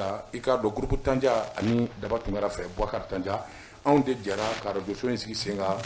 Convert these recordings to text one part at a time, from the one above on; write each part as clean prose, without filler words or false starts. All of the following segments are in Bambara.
kan. I k'a dɔn groupe Tanja ani Daba Tunkara fɛ, Boubacar Tanja, anw de jɛra ka arajo so in sigi sen kan.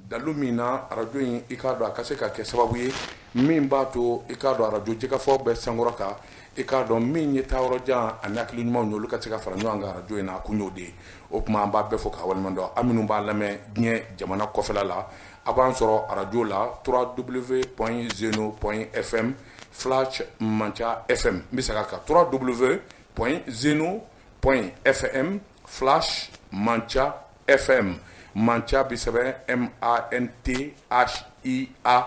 Dalu min na arajo in, i k'a dɔn, a ka se ka kɛ sababu ye min b'a to, i k'a dɔn, arajo jɛkafɔ bɛ sankɔrɔta. I k'a dɔn, min ye taayɔrɔ jan ani hakili ɲumanw ye, olu ka se ka fara ɲɔgɔn kan arajo in na. A kun y'o de ye. O tuma an b'a bɛɛ fo k'a waleɲuman dɔn. Aw minnu b'a lamɛn diɲɛ jamana kɔfɛla la, a b'an sɔrɔ arajo la www.zeno.fm/manthia fm. N bɛ segin a kan, www.zeno.fm/manthia fm. Manthia bɛ sɛbɛn M A N T H I A,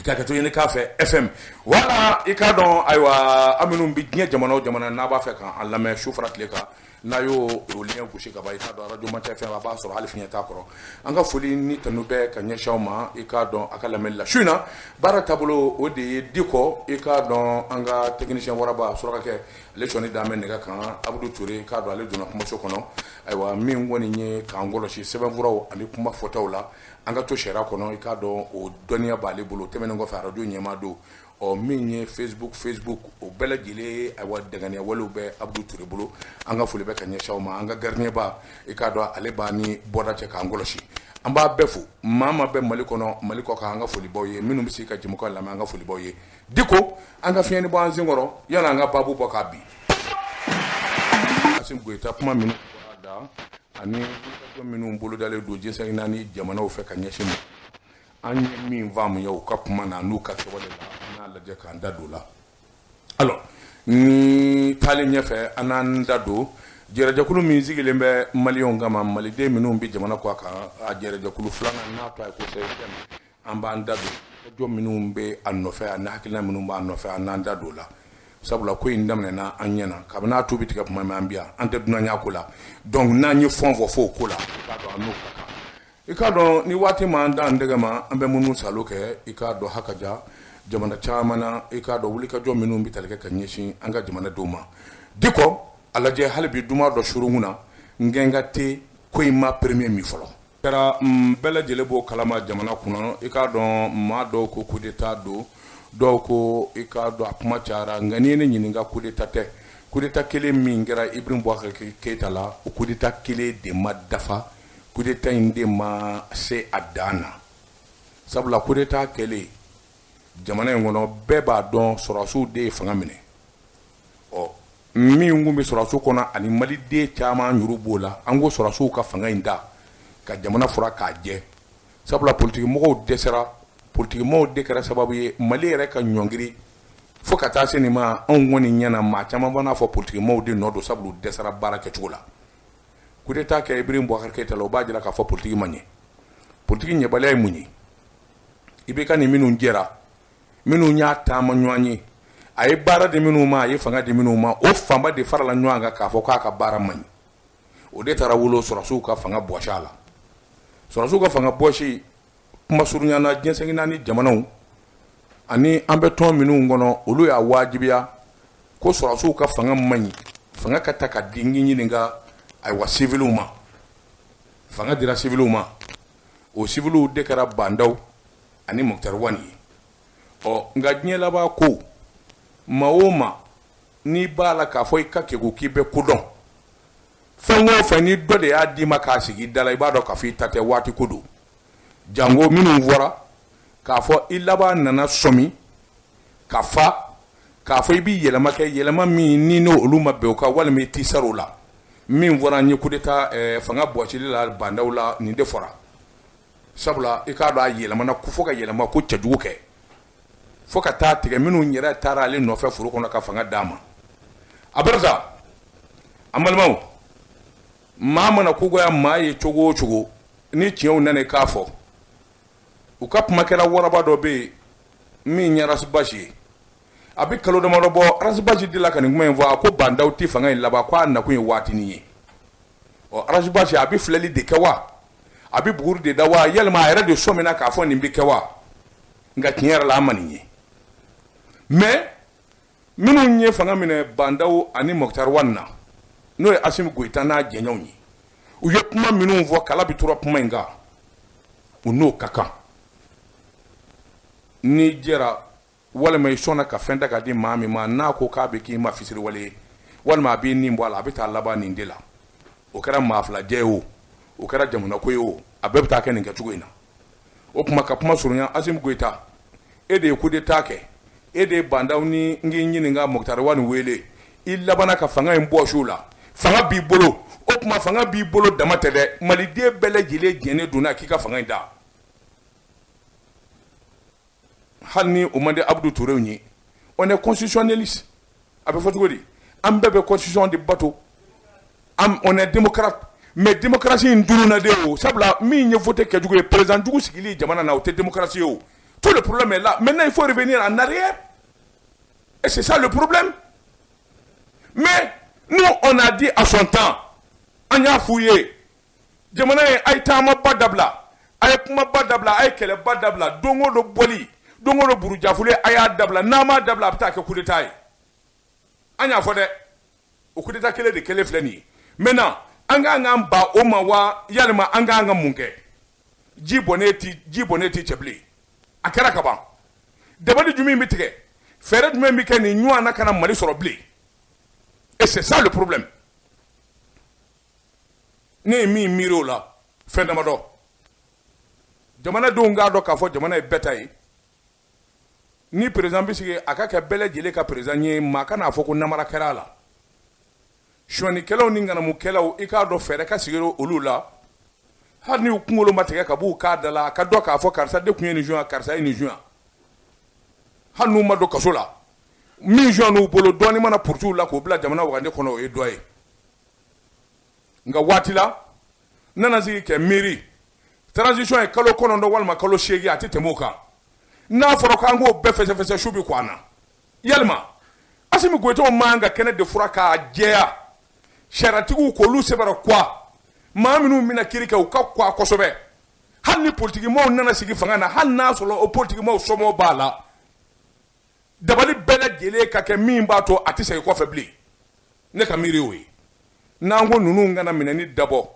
ka kɛ to ɲini k'a fɛ FM. Wala i k'a dɔn, ayiwa, aw minnu bɛ diɲɛ jamana o jamana, n'a b'a fɛ k'an lamɛn su fara tile kan, n'a y'o o lien gosi ka ban, i k'a dɔn, arajo Manthia FM, a b'a sɔrɔ hali fiɲɛ t'a kɔrɔ. An ka foli ni tanu bɛ ka ɲɛsin aw ma, i k'a dɔn, a ka lamɛnni la su in na. Baara taabolo, o de ye Dikɔ, i k'a dɔn, an ka technicien waraba surakakɛ, ale sɔnni d'an bɛ nɛgɛ kan. Abudu Ture, i k'a dɔn, ale donna kumaso kɔnɔ. Ayiwa, min kɔni ye k'an kɔlɔsi sɛbɛnfuraw ani kuma fɔtaw la, an ka to sariya kɔnɔ, i k'a dɔn, o dɔnniya b'ale bolo. Tɛmɛnen kɔfɛ, arajo ɲɛmaa don. Ɔ min ye Facebook, o bɛɛ lajɛlen, ayiwa, danganiya walew bɛ Abudu Ture bolo. An ka foli bɛ ka ɲɛsin aw ma. An ka gardien ba, i k'a dɔn, ale b'a ni bɔda cɛ k'an kɔlɔsi. An b'a bɛɛ fo. Maa maa bɛ Mali kɔnɔ, Mali kɔ kan, an ka folibaw ye. Minnu bɛ se ka jɛmukan lamɛn, an ka folibaw ye. Diko, an ka fiɲɛni bɔ an senkɔrɔ yanni an ka baabu bɔ k'a bin. Assimi Goïta, kuma minnu bɔra da ani wulikajɔ minnu bolodalen don diɲɛ naani jamanaw fɛ ka ɲɛsin ma, an ye min faamuya u ka kuma na n'u ka kɛwale la, an y'a lajɛ k'an da don o la. Alors, ni taalen ɲɛfɛ, an n'an da don jɛrɛjɛkulu min sigilen bɛ maliyɛnw kama, maliden minnu bɛ jamana kɔ kan, a jɛrɛjɛkulu filanan n'a tɔgɔ ye ko CSM, an b'an da don jɔ minnu bɛ a nɔfɛ ani hakilina minnu b'a nɔfɛ, an n'an da don o la. Sabula ko in daminɛna an ɲɛna kabini n'a tu bɛ tigɛ kuma min, an bi yan, an tɛ dunanya ko la. Donc n'an ye fɛn fɔ fo o ko la, i k'a dɔn, an n'o ka kan. I k'a dɔn, ni waati ma an dan tɛgɛ ma, an bɛ minnu salo kɛ, i k'a dɔn, hakaja jamana caman na, i k'a dɔn, wulikajɔ minnu bɛ tali kɛ ka ɲɛsin an ka jamanadenw ma. Dikɔ, a lajɛ hali bi duman dɔ surungun na ngɛnga tɛ ko in ma premier min fɔlɔ kɛra, bɛɛ lajɛlen b'o kalama jamana kɔnɔ. I k'a dɔn, maa dɔw ko coup d'état don, dɔw ko, i k'a dɔn, a kuma cayara. Nka n'i ye ne ɲininka, coup d'état tɛ. Coup d'état kelen min kɛra Ibrahim Boubacar Keïta la, o coup d'état kelen de ma dafa, coup d'état in de ma se a dan na. Sabula coup d'état kɛlen jamana in kɔnɔ, bɛɛ b'a dɔn, sɔrɔdasiw de ye fanga minɛ. Ɔ min kun bɛ sɔrɔdasiw kɔnɔ ani maliden caman yuru b'o la, an ko sɔrɔdasiw ka fanga in da ka jamana fura k'a jɛ. Sabula politiki mɔgɔw dɛsɛra, politiki mɔgɔw de kɛra sababu ye Mali yɛrɛ ka ɲɔngiri fo ka taa se nin ma. Anw kɔni ɲɛna, maa caman fana fɔ politiki mɔgɔw de nɔ don, sabula u dɛsɛra baara kɛcogo la. Coup d'état kɛ Ibrahim Boubacar Keïta la, o b'a jira k'a fɔ politiki ma ɲɛ. Politiki ɲɛbaliya ye mun ye? I bɛ ka nin minnu jɛra, minnu y'a taama ɲɔgɔn ye, a ye baara di minnu ma, a ye fanga di minnu ma, o fanba de farala ɲɔgɔn kan k'a fɔ k'a ka baara man ɲi. O de taara wolo sɔrɔdasiw ka fanga bɔsi a la. Sɔrɔdasiw ka fanga bɔsi, kuma surunya na, diɲɛ naani jamanaw ani an bɛ tɔn minnu kɔnɔ, olu y'a wajibiya ko sɔrɔdasiw ka fanga man ɲi, fanga ka ta ka di n ɲininka, ayiwa, civiliw ma. Fanga dira civiliw ma, o civiliw de kɛra Bah N'Daw ani Moctar Ouane ye. Ɔ nka diɲɛ laban ko, maa o maa n'i b'a la k'a fɔ i ka kegu k'i bɛ ko dɔn, fɛn o fɛn ni dɔ de y'a d'i ma k'a sigi i da la, i b'a dɔn k'a fɔ i ta tɛ, waati ko don. Jango minnu fɔra k'a fɔ i laban nana sɔmi ka fa k'a fɔ i b'i yɛlɛma kɛ, yɛlɛma min ni n'o olu ma bɛn o kan, walima i t'i sara o la. Min fɔra an ye coup d'état fanga bɔsili la Bah N'Daw la, nin de fɔra. Sabula i k'a dɔn, a yɛlɛmana ko fo ka yɛlɛma ko cɛjugu kɛ fo ka taa tigɛ minnu yɛrɛ taara ale nɔfɛ foro kɔnɔ ka fanga d'a ma. A bɛrɛ sa, an balimaw, maa mana kogoya maa ye cogo o cogo, ni tiɲɛw nana i k'a fɔ. U ka kuma kɛra waraba dɔ bɛ yen min ye Ras Bath ye, a bɛ kalo damadɔ bɔ, Ras Bath de la ka nin kuma in fɔ. A ko Bah N'Daw tɛ fanga in laban, ko a nakun ye waatinin ye. Ɔ Ras Bath, a bɛ filɛli de kɛ wa, a bɛ buguri de da wa, yalima a yɛrɛ de sɔmina k'a fɔ nin bɛ kɛ wa? Nka tiɲɛ yɛrɛ la, an ma nin ye. Mais minnu ye fanga minɛ Bah N'Daw ani Moctar Ouane na, n'o ye Assimi Goïta n'a jɛɲɔgɔnw ye, u ye kuma minnu fɔ, kala bɛ tora kuma in kan, u n'o ka kan. N'i jɛra walima i sɔnna ka fɛn ta ka di maa min ma, n'a ko k'a bɛ k'i ma fisiriwale ye, Walima a b'i nin bɔ a la, a bɛ taa laban nin de la. O kɛra maa fila jɛ ye o, o kɛra jamana ko ye o, a bɛɛ bɛ taa kɛ nin kɛcogo in na. O tuma ka kuma surunya, Asimi Goyita, e de ye coup d'état kɛ, e de ye Bah N'Daw ni n k'i ɲininka Moctar Ouane wele, i labanna ka fanga in bɔsi u la. Fanga b'i bolo, o tuma fanga b'i bolo dama tɛ dɛ, maliden bɛɛ lajɛlen jɛnnen donna k'i ka fanga in da. Hali ni o man di Abudu Turew ye, on est constitutionnaliste, a bɛ fɔ cogo di, an bɛɛ bɛ constitution de bato, on est démocrate, mais démocratie in tununna de o, sabula min ye vote kɛcogo ye, président jugu sigili jamana na, o tɛ démocratie ye o. Tout le problème est là. Maintenant, il faut revenir en arrière, et c'est ça le problème. Mais nous, on a dit à son temps, an y'a f'u ye, jamana ye, a ye taamaba dabila, a ye kumaba dabila, a ye kɛlɛba dabila, don o don bɔli, don o don burujafule, a y'a dabila. N'a m'a dabila, a bɛ taa kɛ coup d'état ye. An y'a fɔ dɛ, o coup d'état kelen de kelen filɛ nin ye. Maintenant, an k'an k'an ban o ma wa, yalima an k'an ka mun kɛ? Ji bɔnnen ti cɛ bilen, a kɛra ka ban. Dabali jumɛn bɛ tigɛ, fɛɛrɛ jumɛn bɛ kɛ nin ɲɔgɔn na kana Mali sɔrɔ bilen? Et c'est ça le problème. Ne ye min miiri o la, fɛn damadɔ: jamanadenw k'a dɔn k'a fɔ jamana ye bɛɛ ta ye. Ni président bɛ sigi, a ka kɛ bɛɛ lajɛlen ka président ye. Maa kan'a fɔ ko namara kɛra a la. Sɔnikɛlaw ni ŋanamukɛlaw, i k'a dɔn fɛɛrɛ ka sigi olu la. Hali ni u kunkolo ma tigɛ ka b'u k'a da la, a ka dɔn k'a fɔ karisa de tun ye nin suɲɛ, karisa ye nin suɲɛ. Hali n'u ma don kaso la, min suɲɛ n'u bolo, dɔɔnin mana puruti la k'o bila jamana wagande kɔnɔ, o ye dɔ ye. Nka waati la, n nana sigi kɛ miiri, transition ye kalo 9 walima kalo 8, a tɛ tɛmɛ o kan. N'a fɔra k'an k'o bɛɛ fɛsɛfɛsɛ, su bɛ ko an na. Yalima Asimi Goyita man ka kɛnɛ de fura k'a jɛya, sariyatigiw k'olu sɛbɛrɛ kuwa, maa minnu bɛna kiiri kɛ, u ka kuwa kosɛbɛ. Hali ni politikimɔgɔw nana sigi fanga na, hali n'a sɔrɔ o politikimɔgɔw somɔgɔw b'a la, dabali bɛɛ lajɛlen ka kɛ min b'a to a tɛ segin kɔfɛ bilen. Ne ka miiri y'o ye. N'an ko ninnu kana minɛni dabɔ,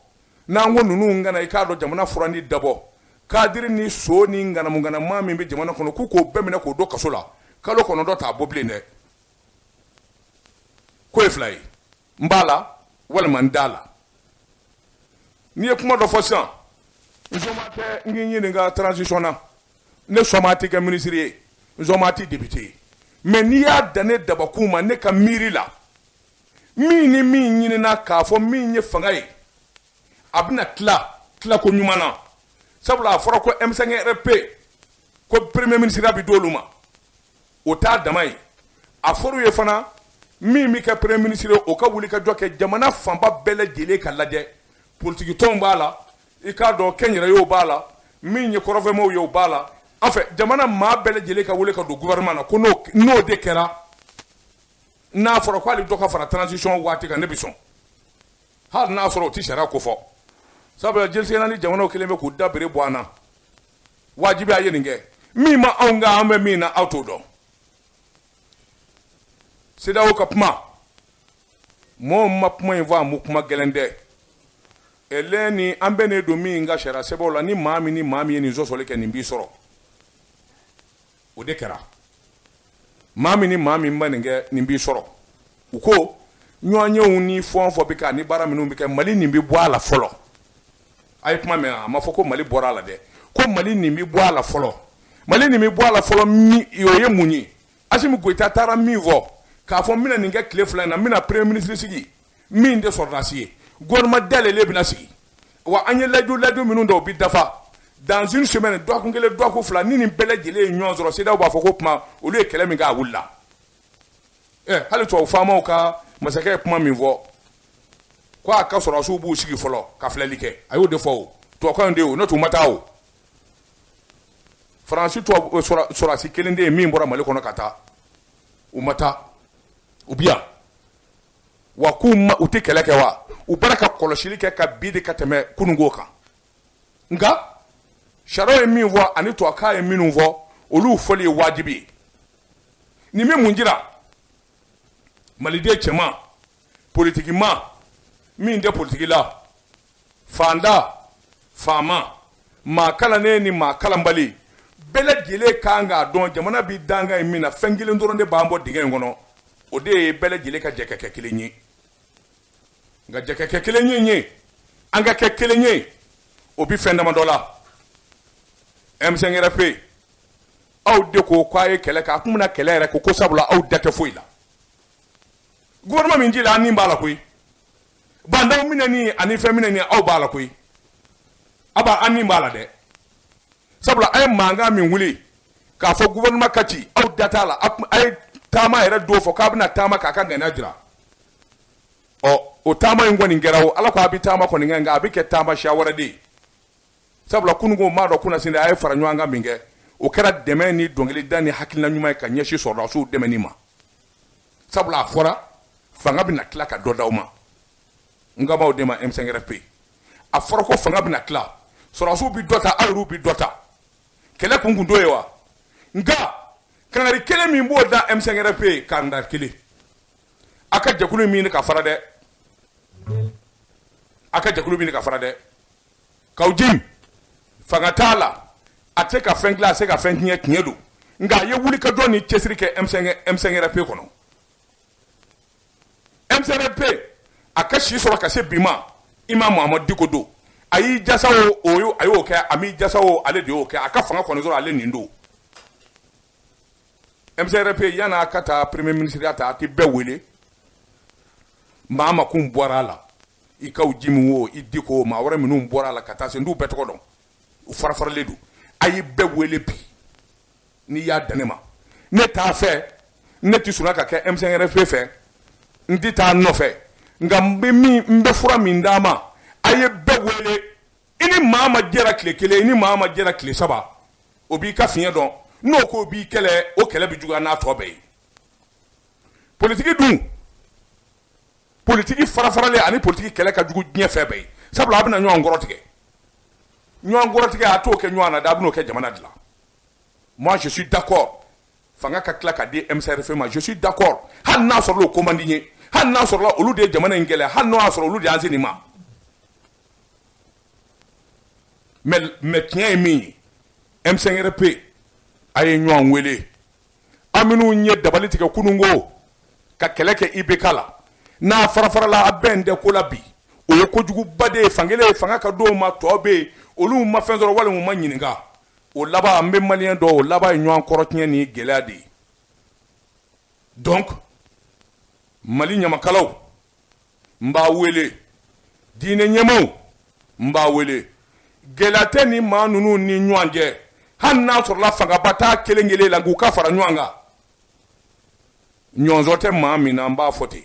n'an ko ninnu kana, i k'a dɔn, jamana furani dabɔ, kadiri ni so ni ŋanamuŋanama min bɛ jamana kɔnɔ, k'u k'o bɛɛ minɛ k'o don kaso la, kalo 9 t'a bɔ bilen dɛ. Ko ye fila ye, n b'a la walima n t'a la. N'i ye kuma dɔ fɔ sisan, n sɔnma tɛ n k'i ɲininka transition na, ne sɔnma tɛ kɛ minisiri ye, n sɔnma tɛ député ye. Mais n'i y'a dan ne dabakun ma, ne ka miiri la, min ni min ɲinina k'a fɔ min ye fanga ye, a bɛna tila tilako ɲuman na. Sabula a fɔra ko M5RP, ko premier ministre bɛ d'olu ma, o t'a dama ye. A fɔr'u ye fana, min bɛ kɛ premier ministre ye, o ka wuli ka jɔ kɛ jamana fanba bɛɛ lajɛlen ka lajɛ. Politiki tɔnw b'a la, i k'a dɔn, kɛnyɛrɛyew b'a la, min ye kɔrɔfɛmaaw ye, o b'a la. En fait, jamana maa bɛɛ lajɛlen ka wele ka don gouvernement na. Ko n'o de kɛra, n'a fɔra ko hali dɔ ka fara transition waati kan, ne bɛ sɔn, hali n'a sɔrɔ o tɛ sariya ko fɔ. Sabula jelisigɛna ni jamanaw kelen bɛ k'u da bere bɔ an na, wajibi a ye nin kɛ. Min ma anw kan, an bɛ min na, aw t'o dɔn. CEDEAO ka kuma, mɔgɔw ma kuma in fɔ, a mu kuma gɛlɛn tɛ. Ɛlɛ ni an bɛ ne don min ka sariya sɛbɛnw la, ni maa min ni maa min ye nin sɔsɔli kɛ, nin b'i sɔrɔ. O de kɛra. Maa min ni maa min ma nin kɛ, nin b'i sɔrɔ. U ko ɲɔgɔnyew ni fɛn o fɛn bɛ kɛ ani baara minnu bɛ kɛ, Mali nin bɛ bɔ a la fɔlɔ. A ye kuma mɛn, a ma fɔ ko Mali bɔra a la dɛ, ko Mali nin bɛ bɔ a la fɔlɔ. Mali nin bɛ bɔ a la fɔlɔ min, o ye mun ye? Asimi Goyita taara min fɔ k'a fɔ n bɛna nin kɛ tile 2 in na, n bɛna premier ministre sigi min tɛ sɔrɔdasi ye, gouvernement dayɛlɛlen bɛna sigi wa, an ye layidu layidu minnu dɔw bi dafa dans une semaine, dɔgɔkun kelen, dɔgɔkun 2. Ni nin bɛɛ lajɛlen ye ɲɔgɔn sɔrɔ, CEDEAO b'a fɔ ko kuma olu ye kɛlɛ min kɛ, a wulila. Ɛ, hali tubabu faamaw ka masakɛ ye kuma min fɔ, ko a ka sɔrɔdasiw b'u sigi fɔlɔ ka filɛli kɛ, a y'o de fɔ. O tubabukan de ye o, n'o tɛ u ma taa. O Faransi tubabu sɔrɔdasi kelen de ye min bɔra Mali kɔnɔ ka taa, u ma taa, u bi yan wa. K'u ma, u tɛ kɛlɛ kɛ wa, u bɔra ka kɔlɔsili kɛ ka bi de ka tɛmɛ kununko kan. Nka sariya ye min fɔ ani tubabukan ye minnu fɔ, olu fɔli ye wajibi ye. Nin bɛ mun jira? Maliden cɛman, politikima, min tɛ politiki la, fanda, faama, maa kalannen ni maa kalanbali, bɛɛ lajɛlen kan k'a dɔn jamana bɛ dankan in min na, fɛn kelen dɔrɔn de b'an bɔ dingɛ in kɔnɔ. O de ye bɛɛ lajɛlen ka jɛ ka kɛ kelen ye. Nka jɛ ka kɛ kelen ye, an ka kɛ kelen ye, o bi fɛn damadɔ la. M5RFP, aw de ko k'a ye kɛlɛ kɛ, a kun bɛna kɛlɛ yɛrɛ ko sabula aw da tɛ foyi la. Gouvernement min jila, an ni b'a la koyi. Bandaw minɛni ani fɛn minɛni, aw b'a la koyi. A b'a an ni b'a la dɛ. Sabula a ye mankan min wuli k'a fɔ gouvernement ka ci, aw da t'a la. A ye taama yɛrɛ dɔw fɔ k'a bɛna taama k'a ka ŋaniya jira. Ɔ, o taama in kɔni kɛra o, Ala ko a bɛ taama kɔni kɛ, nka a bɛ kɛ taama siya wɛrɛ de ye. Sabula kununko m'a dɔn kunnasini a ye fara ɲɔgɔn kan min kɛ, o kɛra dɛmɛ ni dɔnkilida ni hakilina ɲuman ye ka ɲɛsin sɔrɔdasiw dɛmɛni ma. Sabula a fɔra fanga bɛna tila ka dɔ d'aw ma. N ka b'aw de ma M5RFP. A fɔra ko fanga bɛna tila, sɔrɔdasiw bɛ dɔ ta, aw yɛrɛw bɛ dɔ ta. Kɛlɛ kun t'o ye wa? Nka kangari kelen min b'o da M5RFP, kangari kelen. A ka jɛkulu min ka fara dɛ. A ka jɛkulu min ka fara dɛ. Kaou Djim, fanga t'a la, a tɛ se ka fɛn dilan, a tɛ se ka fɛn tiɲɛ, tiɲɛ don. Nka a ye wulikajɔ ni cɛsiri kɛ M5RFP kɔnɔ. M5RFP, a ka si sɔrɔ ka se bi ma, Imam Mohamed Dicko don. A y'i jasa o, a y'o kɛ, a m'i jasa o, ale de y'o kɛ. A ka fanga kɔni sɔrɔ, ale nin don. M5RFP, yan'a ka taa premier ministre ya ta, a tɛ bɛɛ wele. Maa ma kun bɔra a la. I Kaou Djim o, i Dicko o, maa wɛrɛ minnu bɔra a la ka taa se, n t'u bɛɛ tɔgɔ dɔn. U farafaralen don. A ye bɛɛ wele bi. N'i y'a dan ne ma. Ne t'a fɛ, ne tɛ sɔn ka kɛ M5RFP fɛ. N tɛ taa nɔfɛ. Nka n bɛ min, n bɛ fura min d'a ma. A ye bɛɛ wele. I ni maa ma jɛra tile kelen, i ni maa ma jɛra tile saba. O b'i ka fiɲɛ dɔn. N'o ko b'i kɛlɛ, o kɛlɛ bɛ juguya n'a tɔ bɛɛ ye. Politiki dun, politiki farafaralen ani politiki kɛlɛ ka jugu diɲɛ fɛn bɛɛ ye. Sabula a bɛna ɲɔgɔn kɔrɔ tigɛ. Ɲɔgɔn kɔrɔ tigɛ, a t'o kɛ ɲɔgɔn na dɛ, a bɛn'o kɛ jamana de la. Moi, je suis d'accord. Fanga ka tila ka di M5RFP ma, je suis d'accord. Hali n'a sɔrɔ o ko man di n ye, hali n'a sɔrɔ olu de ye jamana in kɛlɛ, hali n'o y'a sɔrɔ olu de y'an se nin ma. Mais tiɲɛ ye min ye, M5RFP, a ye ɲɔgɔn wele. An minnu ye dabali tigɛ kununko ka kɛlɛ kɛ IBK la, n'a farafarala, a bɛn tɛ ko la bi. O ye kojuguba de ye. Fankelen ye fanga ka d'o ma, tɔ bɛ yen, olu ma fɛn sɔrɔ walima u ma ɲininka. O laban, an bɛ maliyɛn dɔw, o laban ye ɲɔgɔn kɔrɔtiɲɛ ni gɛlɛya de ye. Donc Mali ɲamakalaw, n b'a wele, diinɛ ɲɛmaaw, n b'a wele, gɛlɛya tɛ ni maa ninnu ni ɲɔgɔn cɛ. Hali n'a sɔrɔla fangaba t'a kelen kelen la, k'u ka fara ɲɔgɔn kan. Ɲɔnzɔ tɛ maa min na, n b'a fɔ ten.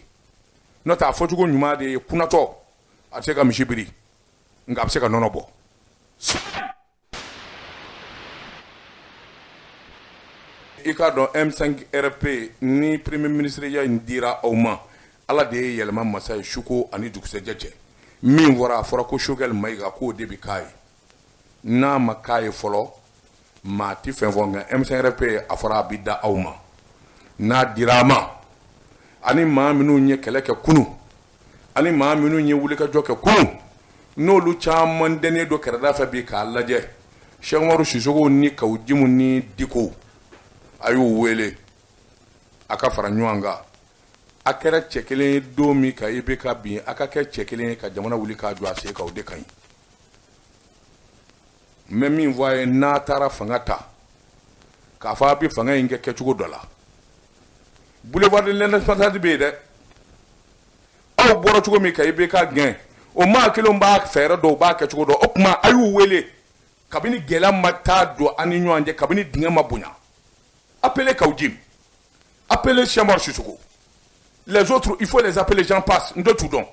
N'o tɛ, a fɔcogo ɲuman de ye, kunnatɔ a tɛ se ka misi biri, nka a bɛ se ka nɔnɔ bɔ. I k'a dɔn M5RFP ni premier ministre ya in dira aw ma, Ala de ye yɛlɛma masa ye suko ani dugusɛjɛ cɛ. Min fɔra, a fɔra ko Choguel Maïga k'o de bɛ k'a ye. N'a ma k'a ye fɔlɔ, maa tɛ fɛn fɔ. Nka M5RFP, a fɔra a bɛ da aw ma. N'a dira a ma, ani maa minnu ye kɛlɛ kɛ kunun, ani maa minnu ye wulikajɔ kɛ kunun, n'olu caman dɛnnen don kɛrɛda fɛ bi k'a lajɛ, Cheikh Umaru Sisoko ni Kaou Djim ni Dicko, a y'u wele a ka fara ɲɔgɔn kan. A kɛra cɛ kelen ye don min ka IBK bin, a ka kɛ cɛ kelen ye ka jamana wuli k'a jɔ a sen kan, o de ka ɲi. N bɛ min fɔ a ye, n'a taara fanga ta k'a fɔ a bɛ fanga in kɛ kɛcogo dɔ la, boulevard de l'indépendance bɛ yen dɛ. Aw bɔra cogo min ka IBK gɛn, o maa kelenw b'a fɛɛrɛ dɔw b'a kɛcogo dɔn. O tuma a y'u wele kabini gɛlɛya ma taa don an ni ɲɔgɔn cɛ, kabini dingɛ ma bonya. Appelez Kaou Djim, appelez Cheikh Oumar Sissoko, les autres, il faut les appeler, j'en passe, n tɛ t'u dɔn,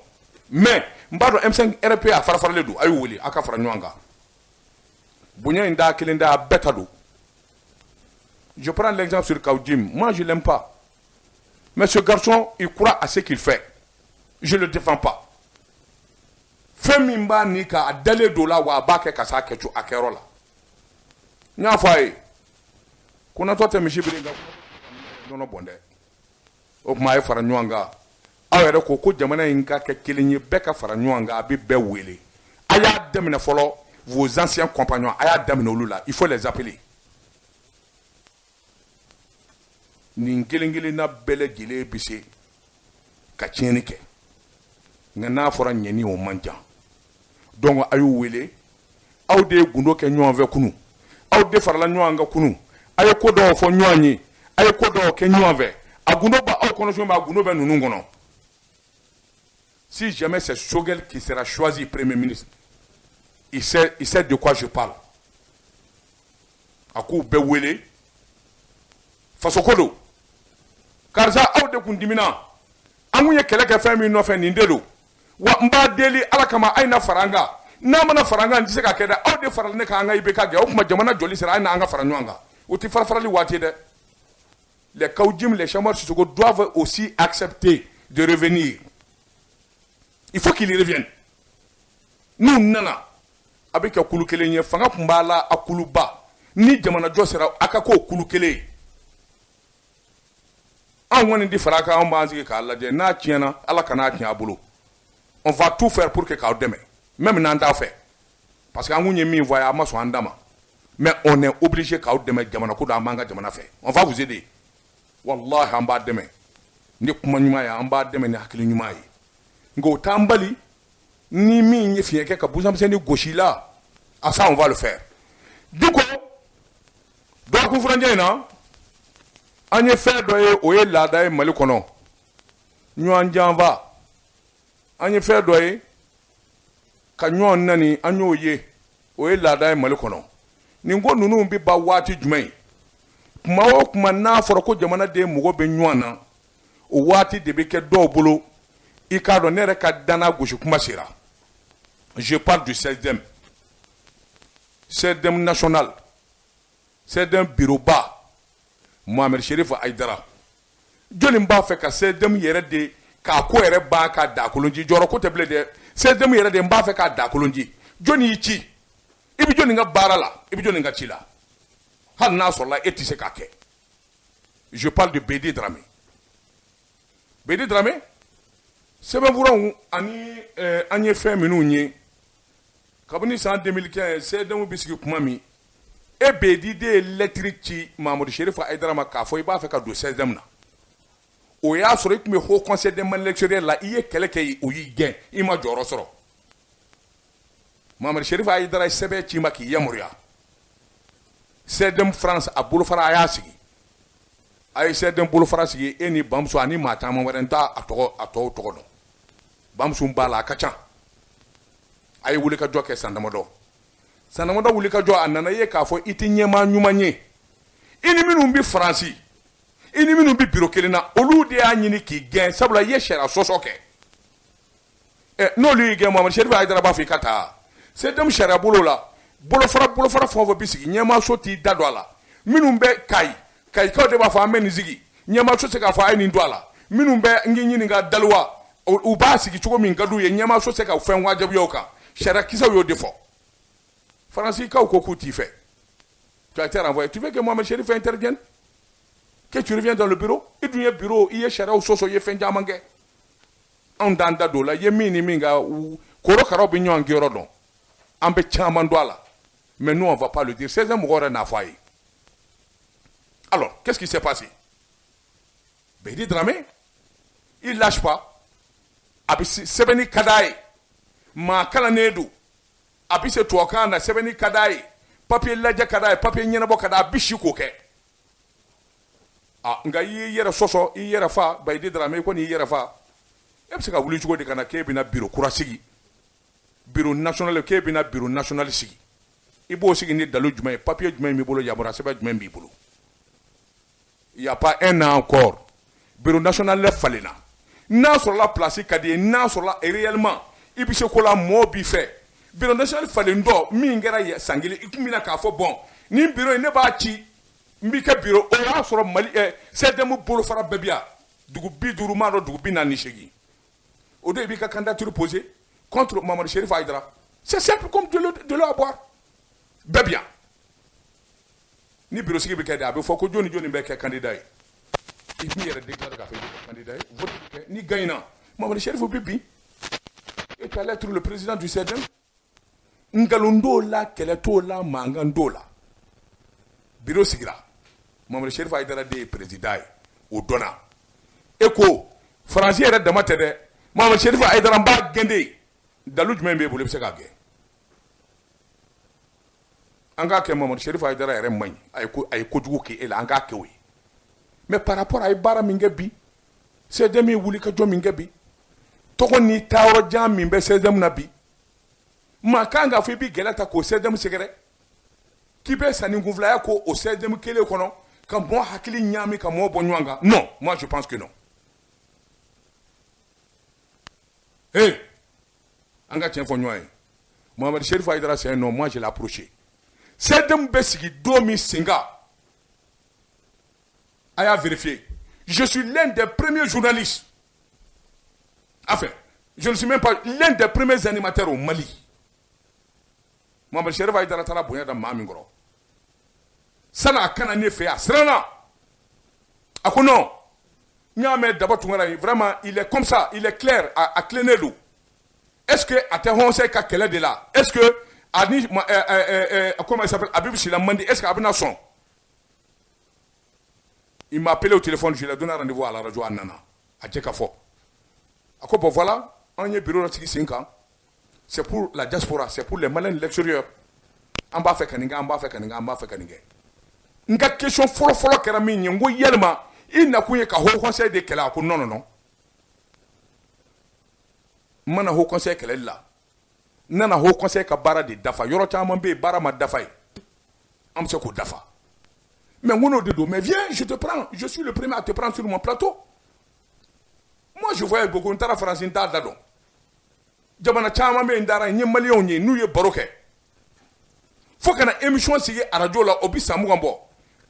mais n b'a dɔn M5RFP a farafaralen don. A y'u wele a ka fara ɲɔgɔn kan. Bonya in da kelen da, a bɛɛ ta don. Je prends l'exemple sur Kaou Djim. Moi, je l'aime pas, mais ce garçon, il croit à ce qu'il fait. Je le défends pas. Fɛn min b'a ni kan, a dalen don la wa, a b'a kɛ ka s'a kɛcogo a kɛyɔrɔ la. N y'a fɔ a ye, kunnatɔ tɛ misi biri, nka nɔnɔ bɔn dɛ. O tuma a ye fara ɲɔgɔn kan. Aw yɛrɛ ko ko jamana in ka kɛ kelen ye, bɛɛ ka fara ɲɔgɔn kan. A bɛ bɛɛ wele. A y'a daminɛ fɔlɔ, vos anciens compagnons, a y'a daminɛ olu la. Il faut les appeler. Nin kelen kelenna bɛɛ lajɛlen bɛ se ka tiɲɛni kɛ, nka n'a fɔra ɲɛni, o man jan. Donc a y'u wele. Aw de ye gundo kɛ ɲɔgɔn fɛ kunun, aw de farala ɲɔgɔn kan kunun, a ye ko dɔw fɔ ɲɔgɔn ye, a ye ko dɔw kɛ ɲɔgɔn fɛ. A gundo b'aw kɔnɔ cogo min, a gundo bɛ ninnu kɔnɔ. Si jamais c'est Choguel qui sera choisi premier ministre, il sait de quoi je parle. A k'u bɛɛ wele, fasoko don. Karisa, aw de kun dimina, an kun ye kɛlɛ kɛ fɛn min nɔfɛ, nin de don wa. N b'a deli Ala kama, a ye na fara an kan. N'a mana fara an kan, n tɛ se ka kɛ dɛ. Aw de farala ne kan, an ka IBK gɛn. O tuma jamana jɔli sera, a ye na an ka fara ɲɔgɔn kan. O tɛ fara farali waati ye dɛ. Les Kaou Djim, les Cheikh Oumar Sissoko doivent aussi accepter de revenir. Il faut qu'ils reviennent. N'u nana, a bɛ kɛ kulu kelen ye. Fanga tun b'a la, a kuluba ni jamanajɔ sera, a ka k'o kulu kelen ye. Anw kɔni di fara kan, anw b'an sigi k'a lajɛ. N'a tiɲɛna, Ala kan'a tiɲɛ a bolo. On va tout faire pour que k'aw dɛmɛ, même n'an t'a fɛ, parce que an kun ye min fɔ a ye, a ma sɔn an da ma, mais on est obligé k'aw dɛmɛ. Jamana ko don, an b'an ka jamana fɛ. On va vous aider, wallahi. An b'a dɛmɛ ni kuma ɲuman ye, an b'a dɛmɛ ni hakili ɲuman ye. Nka o t'an bali ni min ye fiɲɛ kɛ ka busanmisɛnnin gosi la, ah, ça, on va le faire. Diko, dɔgɔkun furancɛ in na, an ye fɛn dɔ ye, o ye laada ye Mali kɔnɔ, ɲɔgɔn janfa. An ye fɛn dɔ ye ka ɲɔgɔn nani, an y'o ye, o ye laada ye Mali kɔnɔ. Nin ko ninnu bɛ ban waati jumɛn ye? Kuma o kuma n'a fɔra ko jamanaden mɔgɔ bɛ ɲɔgɔn na, o waati de bɛ kɛ dɔw bolo. I k'a dɔn, ne yɛrɛ ka danna gosi kuma sera. Je parle du CSDM, CSDM national, CSDM bureau ba, Mohamed Chérif Haïdara. Jɔnni b'a fɛ ka CSDM yɛrɛ de k'a ko yɛrɛ ban ka dakolonji jɔyɔrɔ ko tɛ bilen dɛ? CSDM yɛrɛ de, n b'a fɛ k'a dakolonji. Jɔnni y'i ci? I bɛ jɔnni ka baara la? I bɛ jɔnni ka ci la? Hali n'a sɔrɔla e tɛ se k'a kɛ. Je parle de Bedi Dramé. Bedi Dramé, sɛbɛnfuraw ani an ye fɛn minnu ye kabini san 2015, CSDM bɛ sigi kuma min, e Bedi de ye lɛtiri ci Mahamadu Chérif Haïdara ma k'a fɔ i b'a fɛ ka don CSDM na. O y'a sɔrɔ i tun bɛ Haut Conseil des Maliens l'extérieur la. I ye kɛlɛ kɛ, o y'i gɛn, i ma jɔyɔrɔ sɔrɔ. Mahamadu Chérif Haïdara ye sɛbɛn ci ma k'i yamaruya. CSDM France, a bolofara, a y'a sigi, a ye CSDM bolofara sigi, e ni bamuso ani maa caman wɛrɛ, n t'a a tɔgɔ, a tɔw tɔgɔ dɔn. Bamuso b'a la, a ka ca. A ye wulikajɔ kɛ san damadɔ, san damadɔ wulikajɔ. A nana ye k'a fɔ i tɛ ɲɛmaa ɲuman ye. I ni minnu bɛ Faransi, i ni minnu bɛ biro kelen na, olu de y'a ɲini k'i gɛn, sabula i ye sariya sɔsɔ kɛ. Ɛ, n'olu y'i gɛn, Mamadu Chérif Haïdara b'a fɔ i ka taa CSDM sariya bolo la. Bolofara, bolofara fɛn o fɛn bɛ sigi, ɲɛmaaso t'i da don a la. Minnu bɛ Kayi, Kayikaw de b'a fɔ an bɛ nin sigi. Ɲɛmaaso tɛ se k'a fɔ a ye nin don a la. Minnu bɛ n k'i ɲininka Daliwa, u b'a sigi cogo min ka d'u ye. Ɲɛmaaso tɛ se ka fɛn wajibiya o kan. Sariyakisɛw y'o de fɔ. Faransikaw ko k'u t'i fɛ, tu as été renvoyé. Tu veux que Mohamed Chérif intervienne, que tu reviens dans le bureau? I dun ye bureau, i ye sariyaw sɔsɔ, i ye fɛn caman kɛ. Anw t'an da don o la. I ye min ni min ka korokaraw bɛ ɲɔgɔn kɛyɔrɔ dɔn, an bɛ caman dɔn a la, mais nous, on va pas le dire. 16 mɔgɔ yɛrɛ n'a fɔ a ye. Alors, qu'est-ce qui s'est passé? Bedi Dramé, il lâche pas. A bɛ sɛbɛnni ka d'a ye, maa kalannen don, a bɛ se tubabukan na, sɛbɛnni ka d'a ye, papier lajɛ ka d'a ye, papier ɲɛnabɔ ka d'a ye, a bɛ si k'o kɛ. Ah, nka i y'i yɛrɛ sɔsɔ, i yɛrɛ fa. Bayidi Dramé, i kɔni y'i yɛrɛ fa. E bɛ se ka wuli cogo di ka na k'e bɛna bureau kura sigi, bureau national, k'e bɛna bureau national sigi? I b'o sigi ni dalu jumɛn ye? Papier jumɛn b'i bolo? Yamaruya sɛbɛn jumɛn b'i bolo? Il y a pas un an encore, bureau national le falenna. N'a sɔrɔla place ka di ye, n'a sɔrɔla réellement i bɛ se ko la, mɔɔ b'i fɛ, bureau national falen dɔ min kɛra san kelen, i tun bɛna k'a fɔ bon, nin bureau in, ne b'a ci, n b'i kɛ bureau. O y'a sɔrɔ Mali CDM bolofara bɛɛ bi yan, dugu 50 m'a dɔn, dugu 48. O de i b'i ka candidature poser contre Mamadou Chérif Haïdara. C'est simple comme de l'eau à boire. Bɛɛ bi yan. Ni bureau sigi bɛ kɛ de, a bɛ fɔ ko jɔni jɔni bɛ kɛ candidat ye. I b'i yɛrɛ déclarer k'a fɔ i bɛ kɛ candidat ye, vote bɛ kɛ, n'i gagne na, Mamadou Chérif bɛ bin et tu allais être le président du CDM. Nkalon t'o la, kɛlɛ t'o la, mankan t'o la. Bureau sigira, Mamadou Chérif Haïdara de ye président ye. o dɔnna. E ko Faransi yɛrɛ dama tɛ dɛ, Mohamed Chérif Haïdara n b'a gɛn de. Dalu jumɛn b'e bolo i bɛ se k'a gɛn? An k'a kɛ Mohamed Chérif Haïdara yɛrɛ man ɲi, a ye kojugu kɛ e la, an k'a kɛ o ye. Mais par rapport a ye baara min kɛ bi, CDM ye wuli ka jɔ min kɛ bi, tɔgɔ ni taayɔrɔ jan min bɛ CDM na bi, maa kan k'a fɔ i bɛ gɛlɛya ta k'o CDM sɛgɛrɛ, k'i bɛ sanni kunfilaya k'o o CDM kelen kɔnɔ ka mɔgɔ hakili ɲaami ka mɔgɔ bɔ ɲɔgɔn kan. Non, moi je pense que non. Hey, an ka tiɲɛ fɔ ɲɔgɔn ye. Mohamed Chérif Haïdara, c'est un nom, moi je l'ai approché. CDM bɛ sigi don min sen kan, a y'a vérifié. Je suis l'un des premiers journalistes. Enfin, je ne suis même pas l'un des premiers animateurs au Mali. Mohamed Chérif Haïdara taara bonya da maa min kɔrɔ. San'a ka na ne fɛ yan, a siranna. A ko non. N y'a mɛn Daba Tunkara ye, vraiment, il est comme ça, il est clair, a tilennen don. Est-ce que a tɛ Conseil ka kɛlɛ de la? Est-ce que ani comment il s'appelle, Habib Sylla Mandi, est-ce que a bɛna sɔn? Il m'a appelé au téléphone, je lui ai donné rendez-vous à la radio, a nana. A cɛ ka fɔ. A ko bon voilà, an ye bureau dɔ sigi sen kan. C'est pour la diaspora, c'est pour les Maliens de l'extérieur. An b'a fɛ ka nin kɛ, an b'a fɛ ka nin kɛ, an b'a fɛ ka nin kɛ. N ka question fɔlɔ fɔlɔ kɛra min ye, n ko yalima i nakun ye ka Haut Conseil de kɛlɛ? A ko non non non. N mana Haut Conseil kɛlɛli la. N nana Haut Conseil ka baara de dafa. Yɔrɔ caman bɛ yen, baara ma dafa yen. An bɛ se k'o dafa. Mais n ko n'o de don, mais viens, je te prends. Je suis le premier à te prendre sur mon plateau. Moi, je voyage beaucoup. N taara France, n t'a da dɔn. Jamana caman bɛ yen, n taara n ye Maliyɛnw ye, n'u ye baro kɛ. Fo ka na émission sigi radio la, o bɛ san 20 bɔ.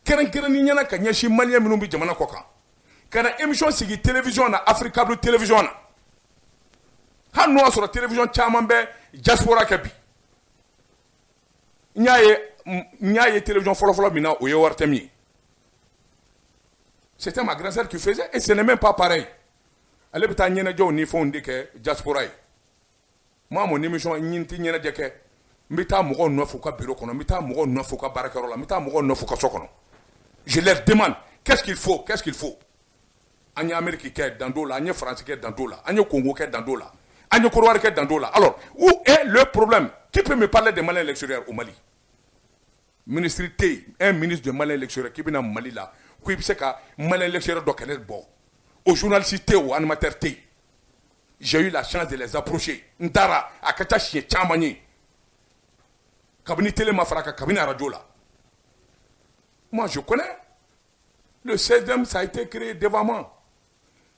Kɛrɛnkɛrɛnnen ɲɛna ka ɲɛsin Maliyɛn minnu bɛ jamana kɔ kan. Ka na émission sigi télévision na, Africable télévision na. Hali n'o y'a sɔrɔ télévision caman bɛ diaspora kɛ bi. N y'a ye télévision fɔlɔ-fɔlɔ min na, o ye ORTM ye. C'était ma grand-sœur qui faisait et ce n'est même pas pareil. Ale bɛ taa ɲɛnajɛw ni fɛnw de kɛ diaspora ye. Moi, mon émission, n tɛ ɲɛnajɛ kɛ. N bɛ taa mɔgɔw nɔfɛ u ka bureau kɔnɔ, n bɛ taa mɔgɔw nɔfɛ u ka baarakɛyɔrɔ la, n bɛ taa mɔgɔw nɔfɛ u ka so kɔnɔ. Je leur demande qu'est-ce qu'il faut, qu'est-ce qu'il faut. An ye Amérique kɛ dan t'o la, an ye France kɛ dan t'o la, an ye Congo kɛ dan t'o la, an ye Côte d'Ivoire kɛ dan t'o la. Alors, où est le problème? Qui peut me parler des Maliens de l'extérieur au Mali? Ministre tɛ yen, un ministre de Maliens de l'extérieur k'i bɛna Mali la, ko i bɛ se ka Malien de l'extérieur dɔ kɛlɛ bɔ. O journaliste tɛ yen, o animateur tɛ yen. J'ai eu la chance de les approcher. N taara, a ka ca siɲɛ caman ye. Kabini télé ma fara kan, kabini radio la. Moi, je connais. Le 16e, ça a été créé devant moi.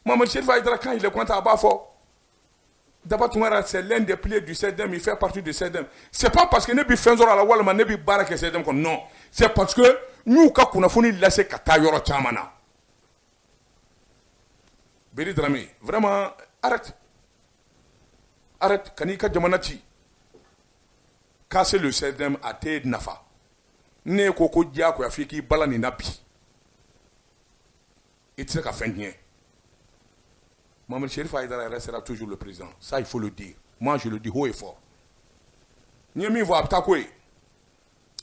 Mohamed Chérif Haïdara, quand il est content, a b'a fɔ. Daba Tunkara, c'est l'un des piliers du 16e, il fait partie du 16e. C'est pas parce que ne bɛ fɛn sɔrɔ a la walima ne bɛ baara kɛ 16e kɔnɔ, non. C'est parce que n y'u ka kunnafoni lase ka taa yɔrɔ caman na. Beri Dramé, vraiment, arrête. Arrête, kan'i ka jamana ci. Casser le 16e a tɛ nafa. Ne ko ko diyagoya f'i k'i bala nin na bi. I tɛ se ka fɛn tiɲɛ. Mohamed Chérif Haïdara restera toujours le président. Ça, il faut le dire. Moi, je le dis haut et fort. N ye min fɔ, a bɛ taa ko ye.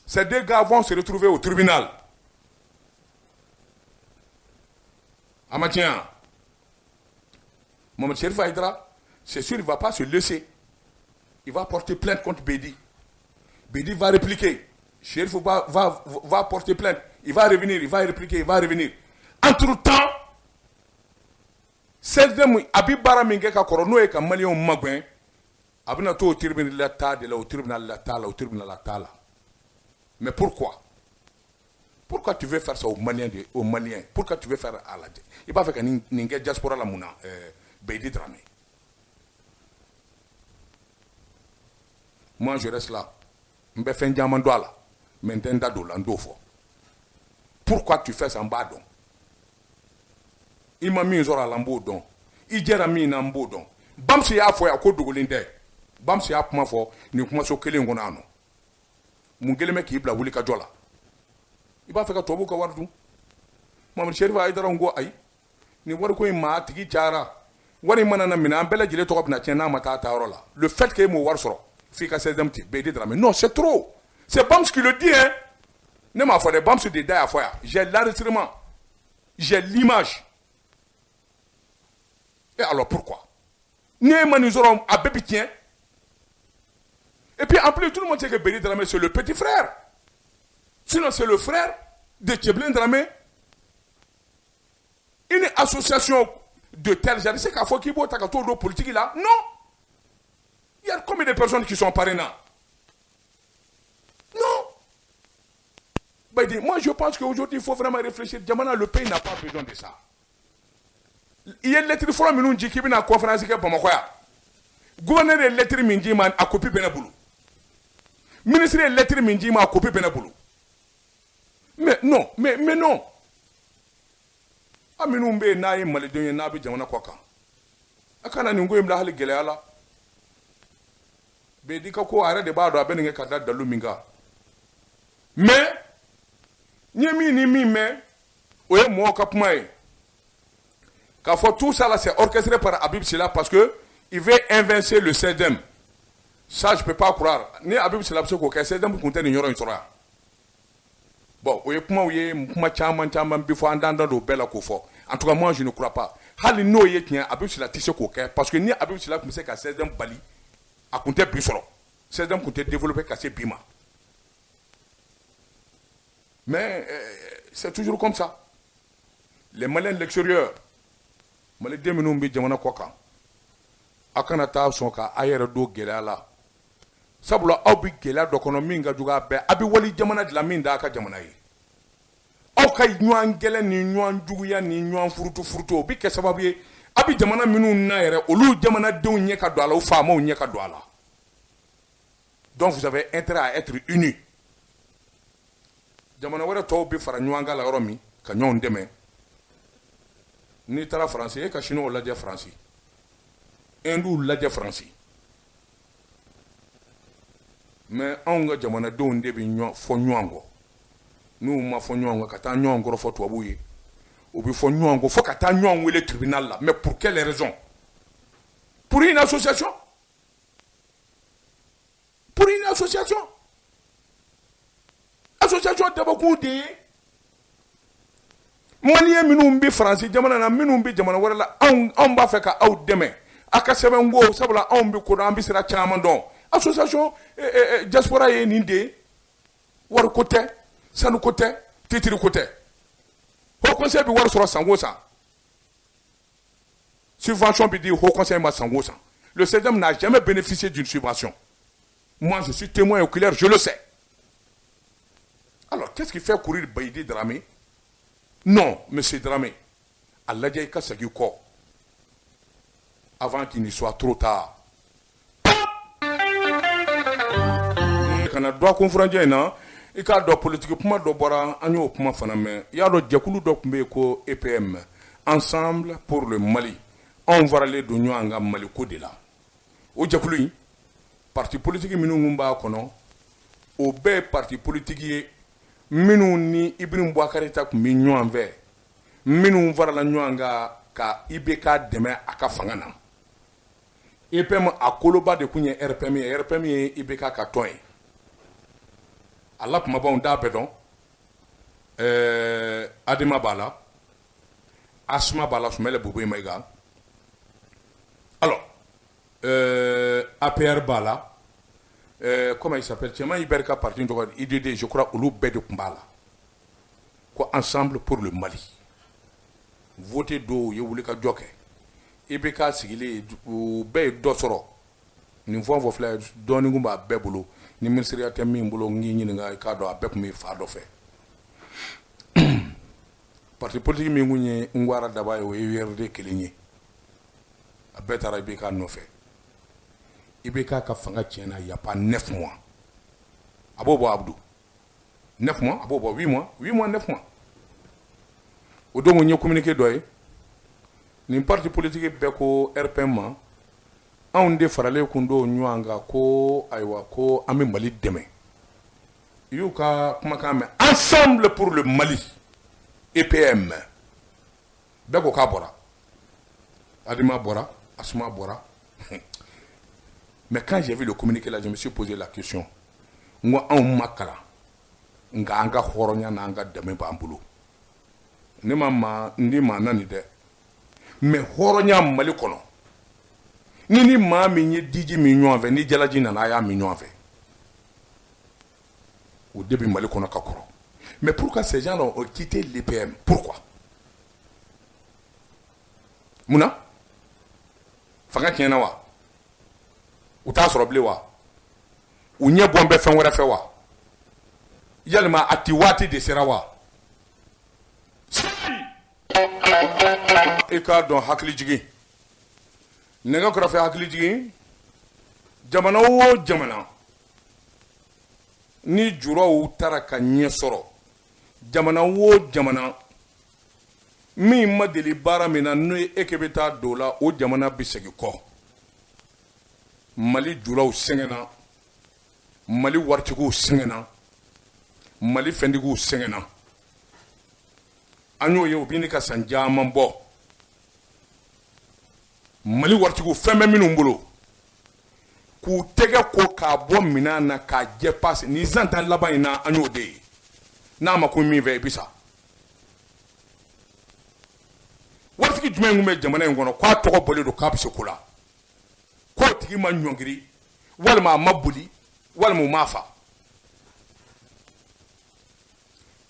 Ces deux gars vont se retrouver au tribunal. A ma tiɲɛ wa? Mohamed Chérif Haïdara, c'est sûr, il ne va pas se laisser. Il va porter plainte contre Bedi. Bedi va répliquer. Chérif va porter plainte. Il va revenir, il va répliquer, il va revenir. Entre-temps, CDM a bɛ baara min kɛ ka kɔrɔ n'o ye ka Maliyɛnw magɛn, a bɛna to o tribunal la taa de la, o tribunal la taa la, o tribunal la taa la. Mais pourquoi? Pourquoi tu veux faire ça aux Maliens, aux Maliens? Pourquoi tu veux faire à la... I b'a fɛ ka nin kɛ diaspora la mun na, Beydi Dramé? Moi, je reste là. N bɛ fɛn caman dɔn a la, mais n tɛ n da don o la, n t'o fɔ. Pourquoi tu fais ça, n b'a dɔn. I ma min sɔrɔ a la, n b'o dɔn. I jɛra min na, n b'o dɔn. Bamsi y'a fɔ yan ko dogolen tɛ. Bamsi y'a kuma fɔ nin kumaso kelen kɔnɔ yan nɔ. Mun kelen bɛ k'i bila wuli ka jɔ la? I b'a fɛ ka tubabuw ka wari dun. Mohamed Chérif Haïdara ko ayi. Nin wariko in maa tigi cayara. Wari mana na minɛ, an bɛɛ lajɛlen tɔgɔ bɛna tiɲɛ n'a ma taa taayɔrɔ la. Le fait que e m'o wari sɔrɔ, f'i ka 16e ci, Beydi Dramé. Non, c'est trop. C'est Bams qui le dit, hein. Ne m'a fɔ dɛ, Bams de da y'a fɔ yan. J'ai l'enregistrement. J'ai l'image. Et alors pourquoi? Ni e ma nin sɔrɔ, a bɛɛ bi tiɲɛ. Et puis en plus, tout le monde sait que Bédi Dramé, c'est le petit frère, sinon c'est le frère de Tiébilé Dramé. Une association de tel genre, c'est k'a fɔ k'i b'o ta ka t'o don politique la? Non. Il y a combien de personnes qui sont parrainants? Non. Bah, moi, je pense qu'aujourd'hui, il faut vraiment réfléchir. Jamana, le pays n'a pas besoin de ça. I ye lettre fɔlɔ minnu ci k'i bɛna conférence kɛ Bamakɔ yan, gouverneur ye lettre min d'i ma, a copie bɛ ne bolo. Ministre ye lettre min d'i ma, a copie bɛ ne bolo. Mais non, mais non. A minnu bɛ yen n'a ye malidenw ye, n'a bɛ jamana kɔ kan, a kana nin ko in bila hali gɛlɛya la. Bɛɛ ka ko, a yɛrɛ de b'a dɔn a bɛ nin kɛ ka da dalu min kan. Mais n ye min ni min mɛn, o ye mɔgɔw ka kuma ye k'a fɔ tout ça là, c'est orchestré par Habib Sylla parce que il veut inverser le CDM. Ça, je peux pas croire. Ni Habib Sylla bɛ se k'o kɛ, CDM kun tɛ nin yɔrɔ in sɔrɔ yan. Bon, o ye kumaw ye, kuma caman caman bi fɔ, an d'an da don o bɛɛ la k'o fɔ. En tout cas, moi, je ne crois pas. Hali n'o ye tiɲɛ, Habib Sylla tɛ se k'o kɛ, parce que ni Habib Sylla tun bɛ se ka CDM bali, a kun tɛ bi sɔrɔ, CDM kun tɛ développer ka se bi ma. Mais c'est toujours comme ça. Les Maliens de l'extérieur, maliden minnu bɛ jamana kɔ kan, a kana taa sɔn ka a yɛrɛ don gɛlɛya la, sabula aw bɛ gɛlɛya dɔ kɔnɔ min ka jugu a bɛɛ. A bɛ wali jamana dilan min t'a ka jamana ye. Aw ka ɲɔgɔn gɛlɛn ni ɲɔgɔn juguya ni ɲɔgɔn furutu furutu, o bɛ kɛ sababu ye a bɛ jamana minnu na yɛrɛ, olu jamanadenw ɲɛ ka don a la, u faamaw ɲɛ ka don a la. Donc vous avez intérêt à être unis. Jamana wɛrɛ tɔw bɛ fara ɲɔgɔn kan la yɔrɔ min ka ɲɔgɔn dɛmɛ, n'i taara Faransi, e ka Chinois lajɛ Faransi, Hinduw lajɛ Faransi. Mais anw ka jamanadenw de bɛ ɲɔgɔn fɔ ɲɔgɔn kɔ. N'u ma fɔ ɲɔgɔn kɔ ka taa ɲɔgɔn kɔrɔfɔ tubabuw ye, u bɛ fɔ ɲɔgɔn kɔ fo ka taa ɲɔgɔn wele tribunal la. Mais pour quelle raison? Pour une association, pour une association. Association dabɔkun de ye malien minnu bɛ Faransi jamana na, minnu bɛ jamana wɛrɛ la, anw b'a fɛ ka aw dɛmɛ a ka sɛbɛn ko, sabula anw bɛ ko dɔn, an bɛ sira caman dɔn. Association diaspora ye nin de ye. Wariko tɛ, sanuko tɛ, titre ko tɛ. Haut Conseil bɛ wari sɔrɔ san o san, subvention bɛ di Haut Conseil ma san o san. Le CDM n'a jamais bénéficié d'une subvention. Moi, je suis témoin oculaire, je le sais. Alors, qu'est-ce qui fait courir Bayidi Dramé? Non, monsieur Dramé, a lajɛ i ka segin kɔ avant qu'il ne soit trop tard. Kana dɔgɔkun furancɛ in na, i k'a dɔn politique kuma dɔ bɔra, an y'o kuma fana mɛn. I y'a dɔn jɛkulu dɔ tun bɛ yen ko EPM, Ensemble pour le Mali, anw faralen don ɲɔgɔn kan Mali ko de la. O jɛkulu in, parti politique minnu kun b'a kɔnɔ, o bɛɛ ye parti politique ye minnu ni Ibrahim Boubacar ta tun bɛ ɲɔgɔn fɛ, minnu farala ɲɔgɔn kan ka IBK dɛmɛ a ka fanga na. EPM a koloba de tun ye RPM ye. RPM ye IBK ka tɔn ye. A la kumabaw n t'a bɛɛ dɔn. Adema b'a la, Asma b'a la, Soumaïla Boubèye Maïga. Alors APR b'a la, comment il s'appelle, cɛman Hubert ka parti tɔgɔ, IDD je crois, olu bɛɛ de tun b'a la ko Ensemble pour le Mali. Voté dɔw ye wuli ka jɔ kɛ, IBK sigilen, u bɛɛ ye dɔ sɔrɔ. Nin fɛn o fɛn filɛ, dɔɔnin kun b'a bɛɛ bolo. Ni ministériya tɛ min bolo, n k'i ɲininka, i k'a dɔn a bɛɛ tun bɛ fa dɔ fɛ. Parti politique min kun ye Ngwara Daba ye, o ye URD kelen ye. A bɛɛ taara IBK nɔfɛ. IBK ka fanga tiɲɛna il y a pas 9 mois. A b'o bɔ, Abdou, 9 mois, a b'o bɔ, 8 mois, 8 mois, 9 mois. O don n ye communiqué dɔ ye, nin parti politique bɛɛ ko RPM ma, anw de faralen kun don ɲɔgɔn kan ko ayiwa, ko an bɛ Mali dɛmɛ. I y'u ka kumakan mɛn, Ensemble pour le Mali, EPM. Bɛɛ ko k'a bɔra, Adema bɔra, Asuma bɔra. Mais quand j'ai vu le communiqué là, je me suis posé la question. N ko anw ma kalan, nka an ka hɔrɔnya n'an ka dɛmɛ b'an bolo. Ne ma maa n di maa na nin dɛ. Mais hɔrɔnya Mali kɔnɔ, ni maa min ye diji min ɲɔgɔn fɛ, ni jalaji nana, a y'a min ɲɔgɔn fɛ. O de bɛ Mali kɔnɔ ka kɔrɔ. Mais pourquoi ces gens-là ont quitté l'UPM? Pourquoi? Munna? Fanga tiɲɛna wa? U t'a sɔrɔ bilen wa? U ɲɛ bɔn bɛ fɛn wɛrɛ fɛ wa? Yalima a ti waati de sera wa? I k'a dɔn, hakili jigin, nɛgɛ kɛrɛfɛ, hakili jigin, jamana o jamana ni juraw taara ka ɲɛ sɔrɔ, jamana o jamana min ma deli baara min na, n'o ye e k'e bɛ taa don o la, o jamana bɛ segin kɔ. Mali julaw sɛgɛnna, Mali waritigiw sɛgɛnna, Mali fɛntigiw sɛgɛnna. An y'o ye, u bɛ ka san caman bɔ. Mali waritigiw, fɛn bɛ minnu bolo, k'u tɛgɛ ko k'a bɔ minɛn na k'a jɛ passe nin san tan laban in na, an y'o de ye. N'a ma ko min fɛ, i bɛ sa. Waritigi jumɛn tun bɛ jamana in kɔnɔ k'a tɔgɔ bɔlen don k'a bɛ se ko la, k'o tigi ma ɲɔngiri, walima a ma boli, walima u m'a fa?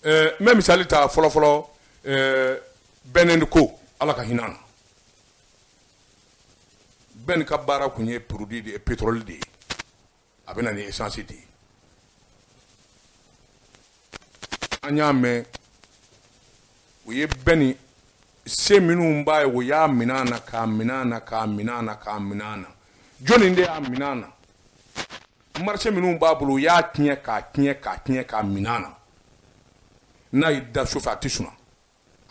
N bɛ misali ta fɔlɔ-fɔlɔ, bɛnɛni ko, Ala ka hinɛ na. Bɛn ka baara tun ye produit de ye, pétrole de ye, a bɛ na ni essence de ye. An y'a mɛn, u ye bɛn ni se minnu b'a ye, o y'a minɛ a na, k'a minɛ a na, k'a minɛ a na, k'a minɛ a na. Jɔnni de y'a minɛ a na? Marché minnu b'a bolo, u y'a tiɲɛ, k'a tiɲɛ, k'a tiɲɛ, k'a minɛ a na. N'a y'i da sufɛ, a tɛ sunɔgɔ,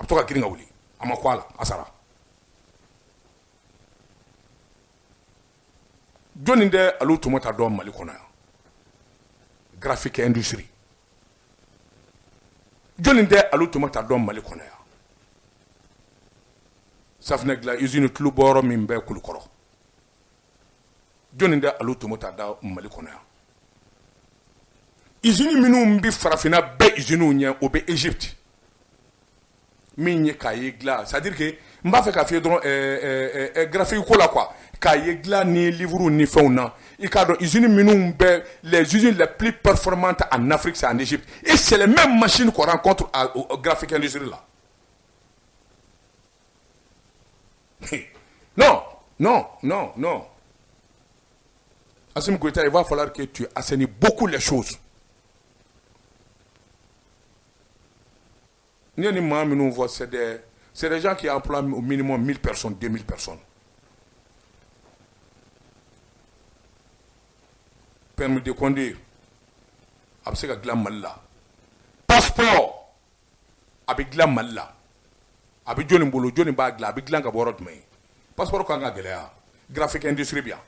a bɛ to ka girin ka wuli. A ma ko a la, a sara. Jɔnni tɛ Alu Tumata dɔn Mali kɔnɔ yan? Graphique Industrie. Jɔnni tɛ Alu Tumata dɔn Mali kɔnɔ yan? Safinɛ dilan usine tulu bɔyɔrɔ min bɛ Kulukɔrɔ, jɔnni tɛ Alu Tumata da Mali kɔnɔ yan? Usine minnu bɛ farafinna bɛɛ usines ɲɛ, o bɛ Égypte. Min ye cahier dilan, c'est à dire que n b'a fɛ k'a f'i ye dɔrɔn, graphique ko la quoi, cahier dilan ni livre ni fɛnw na, i k'a dɔn usine minnu bɛ, les usines les plus performantes en Afrique, c'est en Égypte, et c'est les mêmes machines qu'on rencontre au Graphique Industrie là. Non, non, non, non, Assimi Goïta, il va falloir que tu assainis beaucoup les choses. Ni ni maa minnu fɔ, c'est des gens qui emploient au minimum 1000 personnes, 2000 personnes. Permis de conduire a bɛ se ka dilan Mali la, passeport a bɛ dilan Mali la. A bɛ jɔnni bolo? Jɔnni b'a dilan? A bɛ dilan ka bɔ yɔrɔ jumɛn? Passeport kan ka gɛlɛya? Graphique Industrie bɛ yan.